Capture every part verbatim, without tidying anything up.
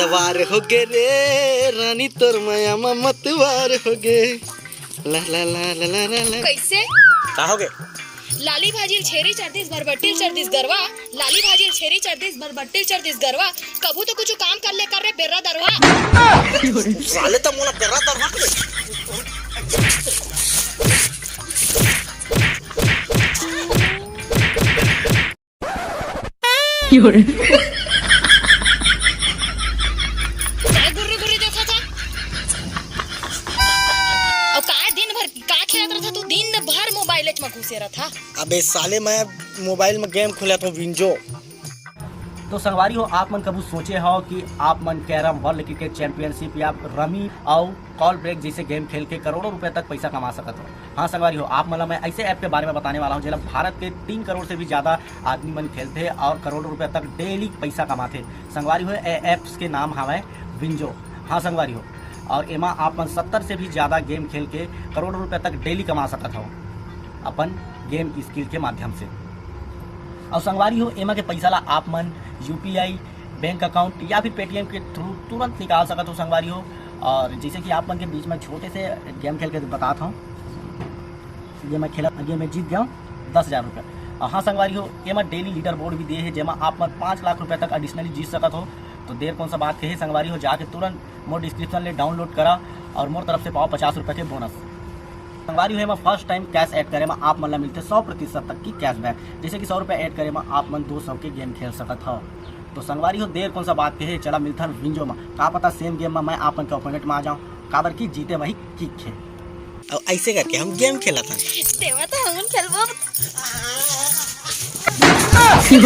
वार हो गे रे रानी, तोर मया म मत वार हो गे। ला ला ला ला ला ला ला। कैसे? का हो गे? लाली भाजी ल छेरी चर दिस, भरबट्टी ल चर दिस गरवा। लाली भाजी ल छेरी चर दिस, भरबट्टी ल चर दिस गरवा। कभू तो कुछ काम कर ले कर रे बेर्रा दरवा। साले त मोला बेर्रा दरवा। काय गुर्री गुर्री देखत हा? अउ काय दिन भर का खेलत रहत हा तू? दिन भर मोबाइल म घुसे रहत हा। अबे साले, मैं मोबाइल में गेम खेलत हूँ, विंजो। तो संगवारी हो, आप मन कभू सोचे हो कि आप मन कैरम वर्ल्ड क्रिकेट चैंपियनशिप या रमी अउ कॉल ब्रेक जैसे गेम खेल के करोड़ों रुपए तक पैसा कमा सकत हो? हाँ संगवारी हो, आप मन ला मैं ऐसे ऐप के बारे में बताने वाला हूँ, जेला भारत के तीन करोड़ से भी ज्यादा आदमी मन खेलथे और करोड़ों रुपया तक डेली पैसा कमाथे। संगवारी हो, ए ऐप्स के नाम हावय विंजो। हाँ संगवारी हो, और एमा आप मन सत्तर से भी ज्यादा गेम खेल के करोड़ों रुपया तक डेली कमा सकत हो अपन गेम स्किल के माध्यम से। और संगवारी हो, एमा के पैसा ला आप मन यूपीआई, बैंक अकाउंट या फिर पेटीएम के थ्रू तुरंत निकाल सकत हो संगवारी हो। और जैसे कि आप मन के बीच में छोटे से गेम खेल के बतात हूँ, ये मैं खेला, ये मैं जीत गया हूँ दस हजार रुपया। और हाँ संगवारी हो, एमा डेली लीडर बोर्ड भी दिए है, जेमा आप मन पाँच लाख रुपया तक एडिशनली जीत सकत हो। तो देर कौन सा बात के है संगवारी हो, जाके तुरंत मोर डिस्क्रिप्शन ले डाउनलोड करा और मोर तरफ से पाओ पचास रुपया के बोनस। संगवारी हो, एमा फर्स्ट टाइम कैश ऐड करे म आप मन ला मिलथे सौ प्रतिशत तक की कैशबैक। जैसे कि सौ रुपया ऐड करे म आप मन दो सौ के गेम खेल सकत हव। तो संगवारी हो, देर कौन सा बात के हे, चला मिलथन विंजो म। का पता सेम गेम म मैं आप मन के अपोनेंट म आ जाऊं, काबर कि जीते वही किक हे। अउ ऐसे करके हम गेम खेलत हन। तेवा तो हमन खेलबो। ए,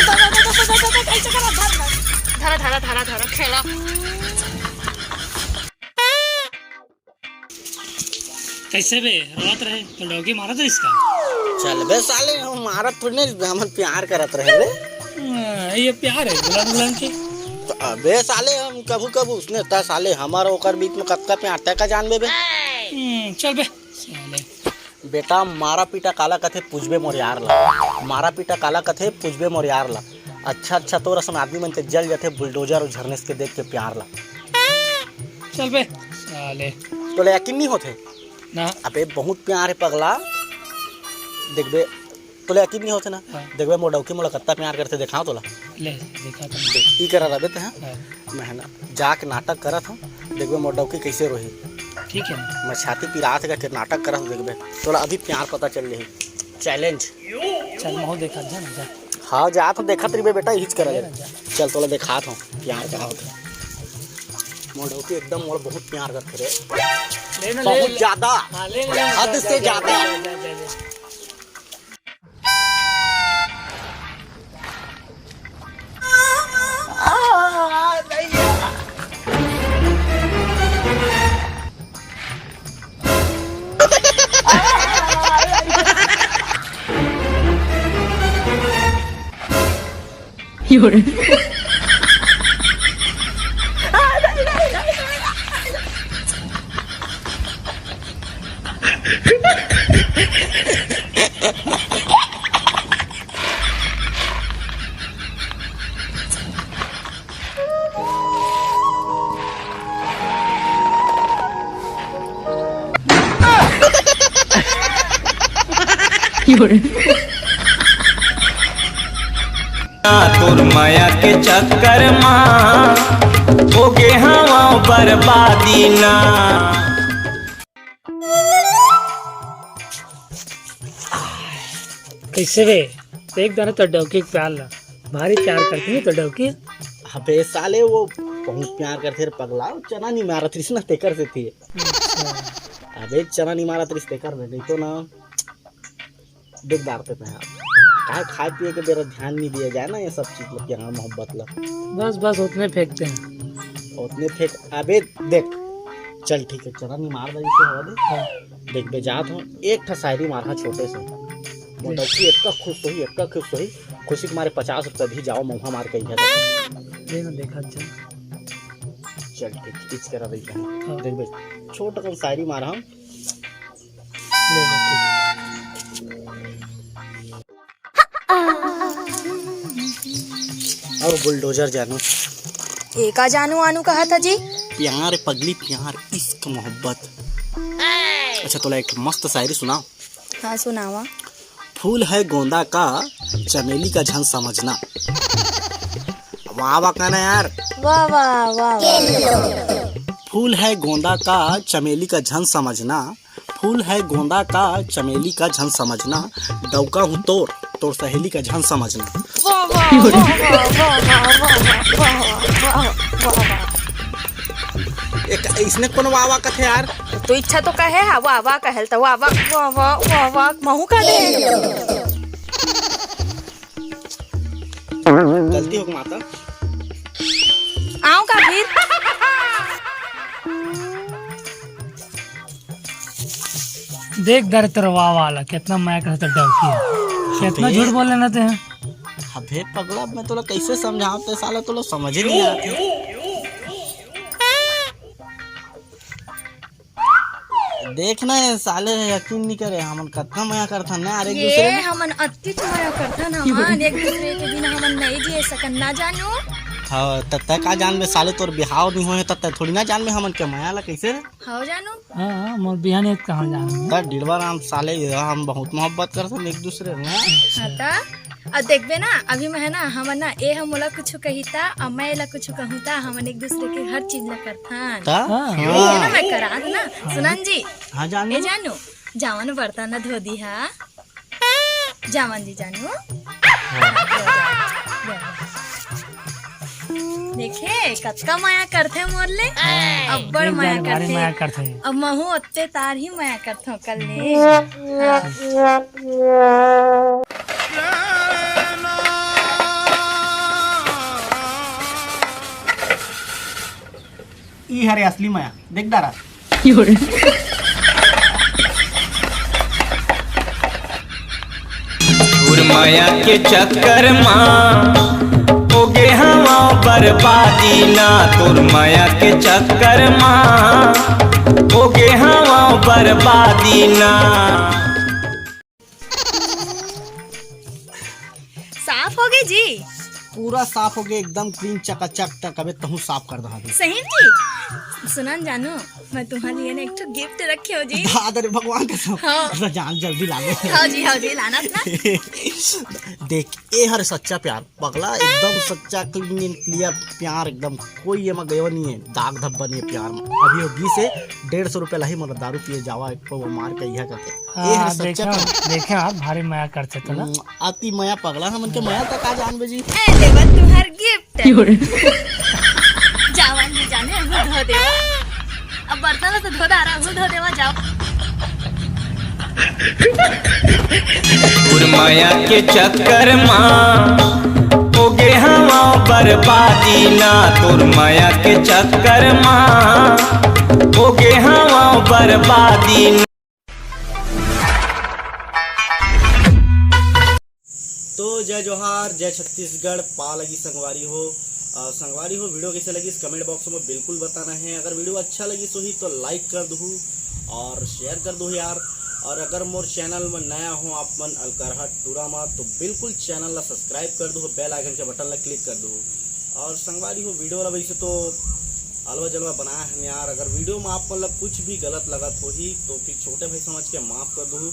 दादा, दादा, दादा, दादा, कैसे करा? धर, धर। धरा, धरा, धरा, धरा, खेला। कैसे बे, रोत रहे तो डौकी मारत रहिस का? चल बे साले, हम मारत थोड़ी नहीं, हमन प्यार करत रहे बे। हाँ, ये प्यार है गुलाम गुलाम के। तो अबे साले, हम कभू कभू उसने ता साले, हमारा ओकर बीच में कतका प्यार तय का जान बे बे। हम्म, चल बे साले। बेटा, मारा पीटा काला कथे, पूछबे मोर यार ला। मारा पीटा काला कथे, पूछबे मोर यार ला। अच्छा अच्छा, तोर असन आदमी मन ते जल जथे बुलडोजर और झरनेस के देख के प्यार ला। चल बे साले। तोला यकीन नहीं होथे? ना। अबे बहुत प्यार है पगला। देखबे, तोला यकीन नहीं होथे ना? हाँ। देखबे मोर डौकी मोला कत्ता प्यार करथे, देखाओ तोला। ले, देखा तो। देख, ई करा रबे ते, हाँ? हाँ। मैं है ना, जाके नाटक करत हूँ, देखबे मोर डौकी कैसे रोही। ठीक है ना। मैं छाती पिरात करके नाटक करत हूँ, देखबे तोला अभी प्यार पता चल जाही। चैलेंज। चल, महू देखत जा ना, जा। हाँ, जा तो देखत रहिबे बेटा, इहिच करा ले। जा। चल, तोला देखात हूँ प्यार का होथे। मोर डौकी एकदम मोर बहुत प्यार करथे रे। ले ना, ले, बहुत ले। ज्यादा। हाँ, ले, ले, ले, हद जा, से जा, ज्यादा। जा, जा, जा, जा। तोर माया के चक्कर मा हो गे हवा बर्बादी ना। कैसे बे? देख दाना तो डौकी के प्यार ला, भारी प्यार करती है तो डौकी। अबे साले, वो बहुत प्यार करथे रे पगला, वो चना नहीं मारत रहिस ना, तेकर से थी। अच्छा। अबे चना नहीं मारत रहिस तेकर में, नहीं तो ना देख डारते थे आप। काहे खाए पिए के बेरा ध्यान नहीं दिया जाए ना ये सब चीज ला, प्यार मोहब्बत ला। बस बस उतने फेंकते हैं। उतने फेंक, अबे देख, चल ठीक है, चना नहीं मार दे इसे हवा दे। हाँ। देख बे जात हूँ, एक ठा शायरी मारहा छोटे से। मोर डौकी इतना खुश होही, इतना खुश होही, खुशी के मारे पचास रुपया भी जाओ मौहा मार के इधर। ले ना देखा चल। चल ठीक, इच करा रही है। हाँ। देख बे, छोट कन शायरी मारहा। ले, ले, ठीक। और बुलडोजर जानू। ए का जानू आनू कहत ह जी? प्यार पगली, प्यार, इश्क, मोहब्बत। अच्छा, तोला एक ठो मस्त शायरी सुनाओ। हाँ, सुनावा। फूल है गोंदा का, चमेली का झन समझना। वाह वाह कहना यार। वाह वाह वाह वाह। फूल है गोंदा का, चमेली का झन समझना। फूल है गोंदा का, चमेली का झन समझना। डौका हूँ तोर, तोर सहेली का झन समझना। वाह वाह वाह वाह। एक इसने कौन वाह वाह कथे यार? तो इच्छा तो कहे हा, वाह वाह कहल तो वाह वाह वाह वाह वाह वाह महू का दे। गलती हो गई माता। आऊं का फिर? देख दर तोर वाह वाला, कितना मैं कहता डौकी है, कितना अबे। झूठ बोल लेना ते हैं। अबे पगला, मैं तोला कैसे समझाऊं, ते साला तोला समझ ही नहीं आता। देख ना, ये साले यकीन नहीं करे, हमन कतना मया करथन ना, अरे एक ये दूसरे में। हमन अतिच मया करथन, हमन एक दूसरे के बिना हमन नहीं जिए सकन ना जानू। हाँ, त तय का जानबे साले, तोर बिहाव नहीं होए, त तय थोड़ी ना जानबे हमन के मया ला कैसे रे। हाँ जानू। हाँ, हाँ, मोर बिहान एक कहाँ जानू। त डिड़वा राम साले, हम बहुत मोहब्बत करथन एक दूसरे में। हाँ त, अब देखबे ना, अभी मैं है ना, हमन ना, ए हम मोला कुछ कही ता, अब मैं एला कुछ कहूँ ता, हमन एक दूसरे के हर चीज ला करथन। त? हाँ। ये ना मैं करा ना, सुनन जी। हाँ जानू। ए जानू, जावन बर्तन ला धो दी हा। जावन जी जानू। देखे, कतका मया करथे मोर ले। हाँ, अब्बड़ एक मया बार भारी करथे। मया करथे। अब महू ओत्ते तार ही मया करथों कल ले। हाँ। ई हरे असली मया, देख डारा। तोर मया के चक्कर मा हो गे हवा बर्बादी ना, तोर मया के चक्कर मा हो गे हवा बर्बादी ना। साफ हो गए जी। पूरा साफ हो गए, एकदम क्लीन चकाचक। तक अबे तहूँ साफ कर दहा दे। सही जी। सुनन जानू, मैं तुम्हारे लिए ना एक ठो गिफ्ट रखे हो जी। दादा रे भगवान कसम। हाँ। अरे जान जल्दी ला ले। हाँ जी, हाँ जी, लाना था। देख, ए हर सच्चा प्यार, पगला, एकदम सच्चा, क्लीन एंड क्लियर प्यार, एकदम कोई एमा गयो नहीं है, दाग धब्बा नहीं है प्यार में। अभी वो गिस हे डेढ़ सौ रुपया लाही, मोला दारू पिए जावा, एक पौवा मार के इहा करके। ए हर हाँ, सच्चा देखे, प्यार। देखे आप, भारी मया करते तो ना। हम्म, अति मया पगला, हमन के मया तक आ जान बे जी। ए, लेवा तुहार गिफ्ट। जावन जी जाने, अब धो देवा। अब बर्तन तो धो डारा, अब धो देवा, जाओ। तोर मया के चक्कर मा हो गे हवा बर्बादी ना, तोर मया के चक्कर मा हो गे हवा बर्बादी ना। तो जय जोहार, जय छत्तीसगढ़, पा लगी संगवारी हो। अ, संगवारी हो, वीडियो कैसे लगिस, comment box में बिल्कुल बताना है। अगर वीडियो अच्छा लगिस होही तो like कर दहू और share कर दहू यार। और अगर मोर channel में नया हो आप मन अलकरहा टूरा मा, तो बिल्कुल channel ला subscribe कर दहू, bell icon के button ला click कर दहू। और संगवारी हो, वीडियो ला वैसे तो अलवा जलवा बनाए हन यार। अगर वीडियो में आप मन ला कुछ भी गलत लगत होही तो फिर छोटे भाई समझ के माफ कर दहू।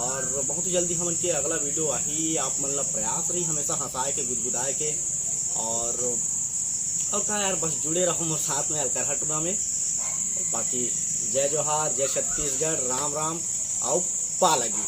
और बहुत ही जल्दी हमन के अगला वीडियो आही। आप मन ला प्रयास रही हमेशा हंसाए के, गुदगुदाए के। और, और का यार, बस जुड़े रहो मोर साथ में अलकरहा टूरा में। बाकी जय जोहार, जय छत्तीसगढ़, राम राम, अउ पा लगी।